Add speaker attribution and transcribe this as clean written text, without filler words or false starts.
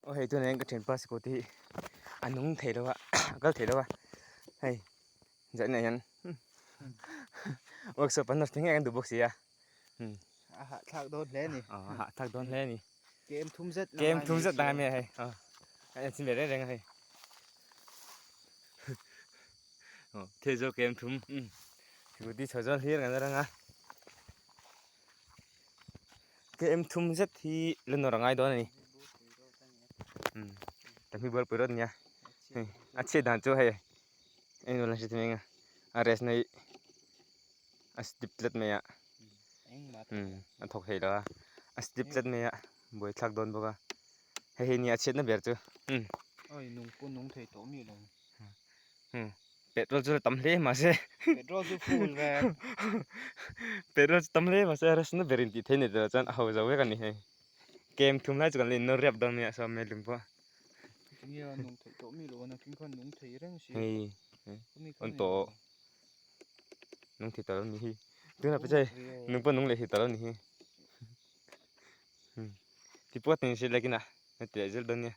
Speaker 1: Aw hei tunah hian ka thianpa scooty hi a nung thei lo a a kal thei lo a hei zaninah hian workshop an nawr thei ngei ang duh bawk si a
Speaker 2: a hahthlak dawn hle a ni
Speaker 1: a hahthlak dawn hle a ni
Speaker 2: kem thum zet
Speaker 1: kem thum zet dang a nia hei a en chhin ve reng reng a hei aw thil zawk kem thum scooty chho zawn hlir kan la rang a. Kem thum zet hi la nawr a ngai dawn a ni ta hmi bualpui rawt ania hei a chhiat dan chu hei eng emaw la hre thei mai ang a rest na hi a step tlat mai a a thawk thei lo a a step tlat mai a buaithlak dawn bawk a hei hi nia a chhiatna ber chu. Petrol chu tam hle mahse
Speaker 2: petrol chu full ve
Speaker 1: petrol chu tam hle mahse rest na ber in tih theih nei tawh chuan a ho zo vek a ni hei kem thum lai chu kan la in nawr riap dawn mai a saw hmel pawh
Speaker 2: tinge a nung theih tawh mi lo a nakin khan nung thei reng si
Speaker 1: hei on tawh nung thei tawh lo ni hi tunah pawh chuan nung pawh nung leh thei tawh lo ni hi ti pawh tin hriat lai kinah heti leh zel dawn nia.